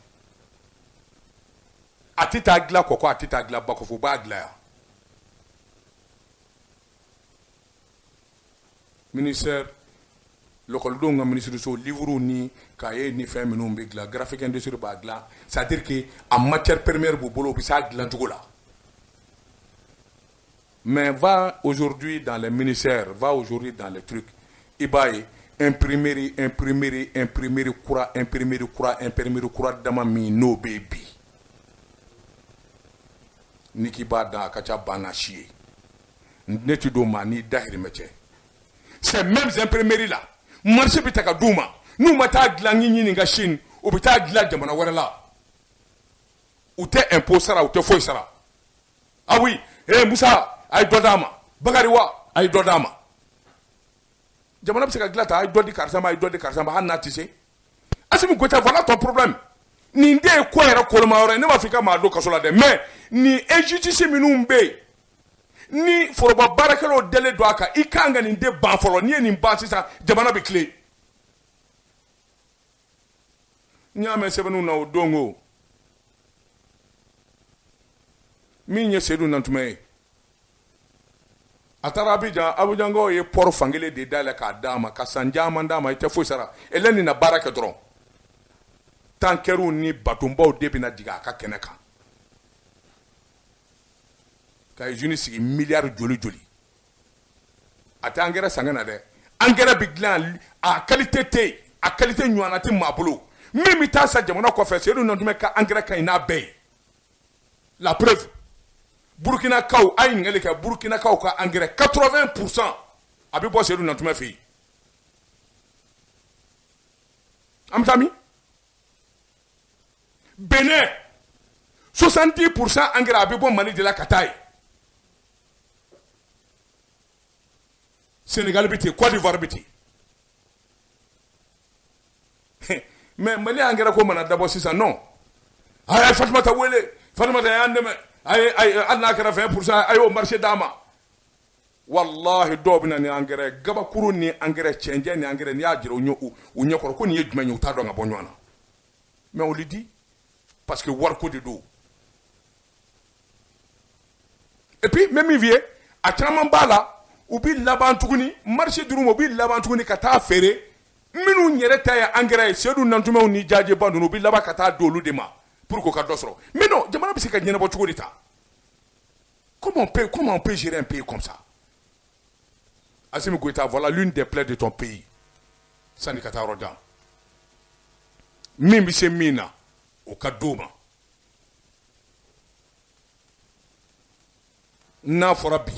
A tɛ taa dilan kɔkɔ, a tɛ taa dilan ba kɔfɛ, u b'a dilan yan. Ministère, lɔkɔlidenw ka minisiriso, livre ni cahier ni fɛn minnu bɛ dilan, Graphique Industrie b'a dilan. C'est à dire que a matière première b'u bolo, u bɛ s'a dilan cogo la. Mais va aujourd'hui dans les ministères, va aujourd'hui dans les trucs, i b'a ye imprimerie, imprimerie, imprimerie kura, imprimerie kura, imprimerie kura dama min n'o bɛ yen bi, n'i k'i b'a dan, a ka ca ba n'a si ye. Ne ti d'o ma n'i dahirimɛ cɛ. Ces mêmes imprimeries là, marché bɛ ta ka d'u ma. N'u ma taa dilan ɲini ka Chine, u bɛ taa dilan jamana wɛrɛ la. U tɛ impôt sara, u tɛ foyi sara. Ah oui, eh Musa, a ye dɔ d'a ma. Bakari wa, a ye dɔ d'a ma. Jamana bɛ se ka dilan ta, a ye dɔ di karisa ma, a ye dɔ di karisa ma, hali n'a tɛ se. Assimi Goïta, voilà ton problème. Nin de ye ko yɛrɛ koloma yɔrɔ ye. Ne b'a fɔ i ka maa don kaso la dɛ, mais nin injustice minnu bɛ yen ni foroba baarakɛlaw dalen don a kan, i kan ka nin de ban fɔlɔ. N'i ye nin ban sisan, jamana bɛ tilen. N y'a mɛn sɛbɛnniw na o don ko min ye Seydou Nantumɛ ye, a taara Abidjan. Abidjankaw ye port fankelen de dayɛlɛ k'a d'a ma, ka san caman d'a ma, i tɛ foyi sara. Hélène na baara kɛ dɔrɔn, tankɛriw ni batonbaw de bɛna jigin a ka kɛnɛ kan ka usine sigi, miliyari joli joli. A tɛ angɛrɛ san ka na dɛ, angɛrɛ bɛ dilan, a qualité tɛ yen. A qualité ɲɔgɔnna tɛ maa bolo. Min bɛ taa sa jamana kɔfɛ, Seydou Nantoumɛ ka engrais ka ɲi n'a bɛɛ ye. La preuve, Burkinakaw a ye ɲininkali kɛ, Burkinakaw ka engrais 80% a bɛ bɔ Seydou Nantoumɛ fɛ yen. An bɛ taa min? Benin 70% engrais a bɛ bɔ Mali de la ka taa yen. Sénégal bɛ ten, Côte d'Ivoire bɛ ten. Mais Mali engrais ko mana dabɔ sisan non. A ye Fatumata wele, Fatumata y'an dɛmɛ, a ye hali n'a kɛra 20% a y'o marché d'a ma. Wallahi dɔw bɛ na ni engrais gabakuru ni engrais cɛncɛn ni engrais, n'i y'a jira u ɲɛkɔrɔ ko nin ye jumɛn ye, u t'a dɔn ka bɔ ɲɔgɔn na. Mais on le dit parce que wariko de don. Et puis même min f'i ye, a caman b'a la, u bɛ laban tuguni marché d'u ma, u bɛ laban tuguni ka taa feere minnu yɛrɛ ta ye engrais ye, Seydou Nantoumɛw ni Jajeba ninnu, u bɛ laban ka taa di olu de ma pour k'u ka dɔ sɔrɔ. Mais non, jamana bɛ se ka ɲɛnabɔ cogo di ta? Comment on peut gérer un pays comme ça? Assimi Goïta, voilà l'une des plaies de ton pays. Sani ka taa yɔrɔ jan. Min bɛ se min na, o ka d'o ma. N'a fɔra bi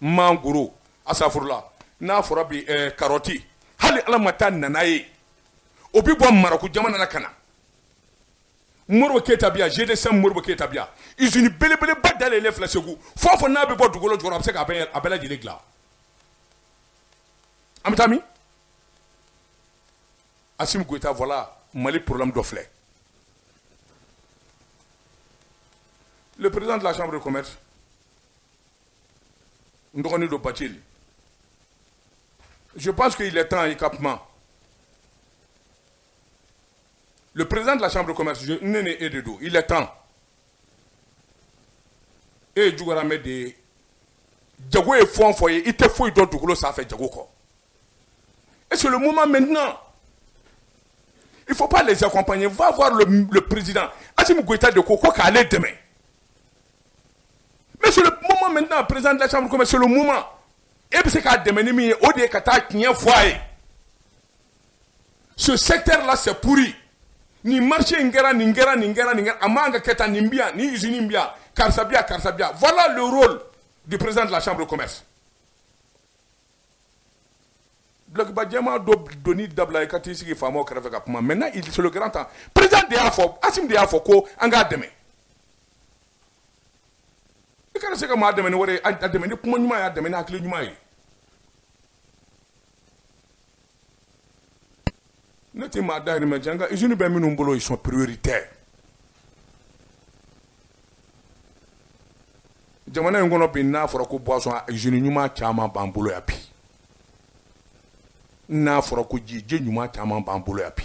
mangoro, asafurula, n'a fɔra bi karɔti, hali Ala ma taa nana ye, o bɛ bɔ Marɔku jamana na ka na. Modibo Keyita bi yan, GDSM Modibo Keyita bi yan, usine belebeleba dayɛlɛlen filɛ Segu, fɛn o fɛn n'a bɛ bɔ dugukolo jukɔrɔ, a bɛ se k'a bɛɛ lajɛlen dilan. An bɛ taa min? Assimi Goïta, voilà Mali problème dɔ filɛ. Le président de la chambre de commerce, n dɔgɔnin don Bacili, je pense qu'il est temps i ka kuma. Le président de la chambre de commerce, ne ni e de don, il est temps. E ye Juguyaramɛ de ye, jago ye fɛn o fɛn ye, i tɛ foyi dɔn dugukolo sanfɛ jago kɔ. Et c'est le moment maintenant. Il ne faut pas les accompagner. Va voir le président. Assimi Goïta de ko k'ale dɛmɛ. Mais c'est le moment maintenant, président de la chambre de commerce, c'est le moment. E bɛ se k'a dɛmɛ ni min ye, o de ye ka taa tiɲɛ fɔ a ye. Ce secteur-là, c'est pourri. Nin marché in kɛra, nin kɛra, nin kɛra, nin kɛra, a man ka kɛ tan, nin bɛ yan, nin usine in bɛ yan, karisa bɛ yan, karisa bɛ yan. Voilà le rôle du président de la chambre de commerce. Dulɔkiba jɛman dɔ doni dabila i ka t'i sigi faamaw kɛrɛfɛ ka kuma. Maintenant, c'est le grand temps. Président de y'a fɔ, Assimi de y'a fɔ ko an k'a dɛmɛ. I kana se ka maa dɛmɛ ni wari ye, a dɛmɛ ni kuma ɲuman ye, a dɛmɛ ni hakili ɲuman ye. Ne tɛ maa dahirimɛ jɛ, nka usine bɛ minnu bolo, ils sont prioritaires. Jamana in kɔnɔ bi, n'a fɔra ko boisson, usine ɲuman caman b'an bolo yan bi. N'a fɔra ko ji, ji ɲuman caman b'an bolo yan bi.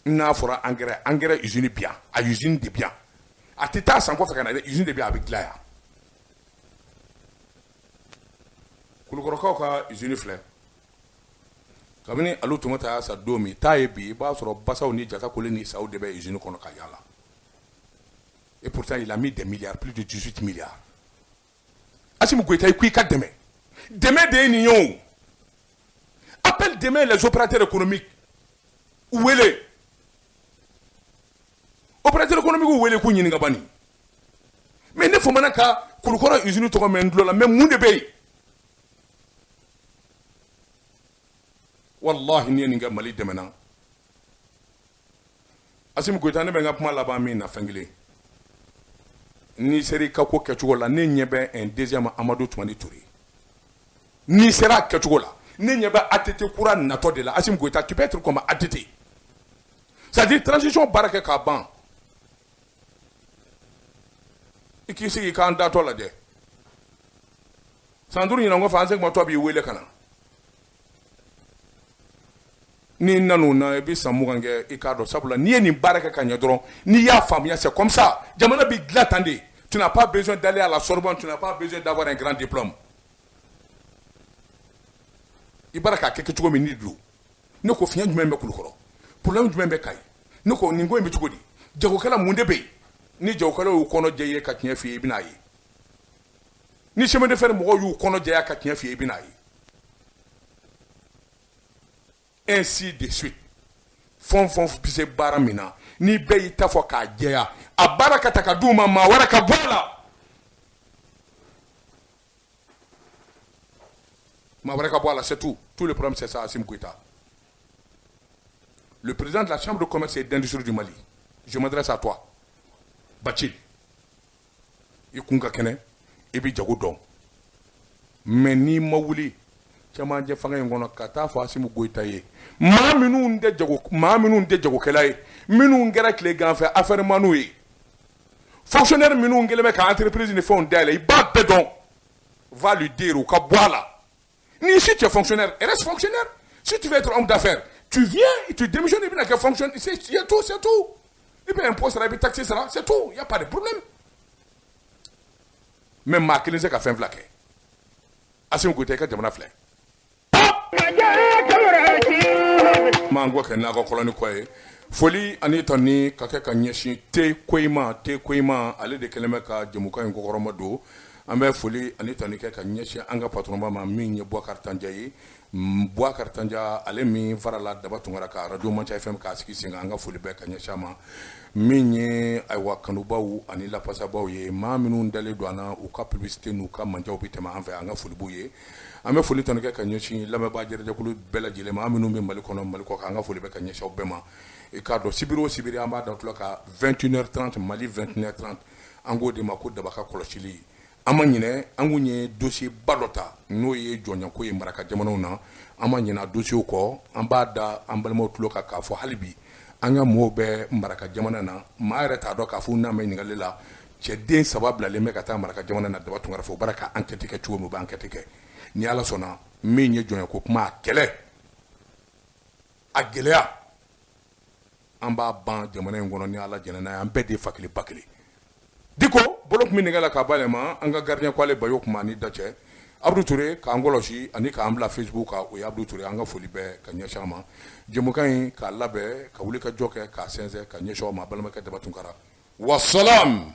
N'a fɔra engrais, engrais usine bi yan, a usine de bi yan. A tɛ taa san kɔfɛ ka na dɛ, usine de bi yan, a bɛ dilan yan. Kulukɔrɔkaw ka usine filɛ. Kabini Alu Tumata y'a sa don min, taa ye bi, i b'a sɔrɔ basaw ni jatakole ni saw de bɛ usine kɔnɔ ka yaala. Et pourtant, il a mis des milliards, plus de 18 milliards. Assimi Goïta, i ko i ka dɛmɛ. Dɛmɛ de ye nin ye o. Appelle demain les opérateurs économiques. U wele. Opérateurs économiques wele k'u ɲininka bani. Mais ne famana ka Kulukɔrɔ usine tɔgɔ mɛn n tulo la, mais mun de bɛ yen? Wallahi n'i ye nin kɛ Mali dɛmɛna. Assimi Goïta, ne bɛ n ka kuma laban min na fɛn kelen. N'i sera i ka ko kɛcogo la, ne ɲɛ bɛ un deuxième Amadou Toumani Touré. N'i sera a kɛcogo la, ne ɲɛ bɛ ATT kura natɔ de la. Assimi Goïta, tu peux être comme ATT. C'est-à-dire transition baara kɛ k'a ban. I k'i sigi k'an datɔ lajɛ. San 5 ɲinan kɔfɛ, an segimatɔ b'i wele ka na. N'i nan'o na, i bɛ san 20 kɛ i k'a dɔn. Sabula n'i ye nin baara kɛ ka ɲɛ dɔrɔn, n'i y'a faamuya, c'est comme ça. Jamana b'i dilan tan de. Tu n'as pas besoin d'aller à la Sorbonne, tu n'as pas besoin d'avoir un grand diplôme. I b'a k'a kɛ cogo min n'i don. Ne ko fiɲɛ jumɛn bɛ Kulukɔrɔ? Problème jumɛn bɛ Kayi? Ne ko nin ko in bɛ cogo di? Jagokɛla mun de bɛ yen? Ni jagokɛlaw y'u kɔnɔ jɛ i ye ka tiɲɛ f'i ye, i bɛn'a ye. Ni chemin de fer mɔgɔw y'u kɔnɔ jɛya ka tiɲɛ f'i ye, i bɛn'a ye. Ainsi de suite. Fɛn o fɛn bɛ se baara min na, ni bɛɛ y'i ta fɔ k'a jɛya, a baara ka ta ka d'u ma, maa wɛrɛ ka bɔ a la. Maa wɛrɛ ka bɔ a la, c'est tout. Tout le problème, c'est ça, Assimi Goïta. Le président de la Chambre de commerce et d'industrie du Mali, je m'adresse à toi. Bathily, i kun ka kɛnɛ, i bɛ jago dɔn. Mais n'i ma wuli cɛmancɛ fanga in kɔnɔ ka taa fɔ Assimi Goïta ye, maa minnu tɛ jago, maa minnu tɛ jagokɛla ye, minnu kɛra tilegan fɛ affairemaniw ye, fonctionnaire minnu kɛlen bɛ ka entreprise ni fɛnw dayɛlɛ, i b'a bɛɛ dɔn. Va lui dire u ka bɔ a la. Ni si tu es fonctionnaire, reste fonctionnaire. Si tu veux être homme d'affaires, tu viens, tu démissionnes, i bɛna kɛ fonctionnaire, c'est tout, c'est tout. I bɛ impôt sara, i bɛ taxe sara, c'est tout, y a pas de problème. Mais maa kelen tɛ se ka fɛn fila kɛ. Assimi Goïta, i ka jamana filɛ. M'an kɔ kɛ n'a ka kɔlɔni kɔ ye. Foli ani tani ka kɛ ka ɲɛsin te koyima, te koyima, ale de kɛlen bɛ ka jɛmukan in kɔkɔrɔma don. An bɛ foli ani tani kɛ ka ɲɛsin an ka patronba ma min ye Boubacar Tanja ye. Boubacar Tanja, ale min farala Daba Tunkara ka radio Mansa FM k'a sigi sen kan, an ka foli bɛ ka ɲɛsin a ma. Min ye ayiwa kanubaw ani lafasabaw ye, maa minnu dalen don an na, u ka publicité n'u ka manjaw bɛ tɛmɛ an fɛ, an ka foli b'u ye. An bɛ foli tani kɛ ka ɲɛsin lamɛnbaa jɛrɛjɛkulu bɛɛ lajɛlen ma, an minnu bɛ Mali kɔnɔ, Mali kɔ kan, an ka foli bɛ ka ɲɛsin aw bɛɛ ma. I k'a dɔn sibiri o sibiri an b'a da tulo ka 21h30, Mali 21h30, an k'o de ma ko daba ka kɔlɔsili. An ma ɲinɛ, an kun ye dossier ba dɔ ta n'o ye jɔnyako ye maraka jamanaw na, an ma ɲinɛ a dossier kɔ. An b'a da an balimaw tulo kan k'a fɔ hali bi an ka mɔɔw bɛ maraka jamana na, maa yɛrɛ t'a dɔn k'a fɔ n'a ma ɲininkali la, cɛden 3 bilalen bɛ ka taa maraka jamana na Daba Tunkara fɛ, u b'a ka enquête kɛ cogo min, u bɛ enquête kɛ. Ni Ala sɔnna, min ye jɔnyako kuma, a kɛlɛ, a gɛlɛya, an b'a ban jamana in kɔnɔ ni Ala jɛnna n'a ye, an bɛɛ de ye fa kelen ba kelen. Diko bolo tun bɛ nɛgɛ la k'a bayɛlɛma, an ka gardien ko ale Bayo kuma ni da cɛ. Abdou Touré k'an kɔlɔsi ani k'an bila Facebook kan, o ye Abdou Touré, an ka foli bɛɛ ka ɲɛsin a ma. Jɛmukan in k'a labɛn ka wuli ka jɔ kɛ k'a sɛnsɛn ka ɲɛsin aw ma, balimakɛ Daba Tunkara. Wasalaam.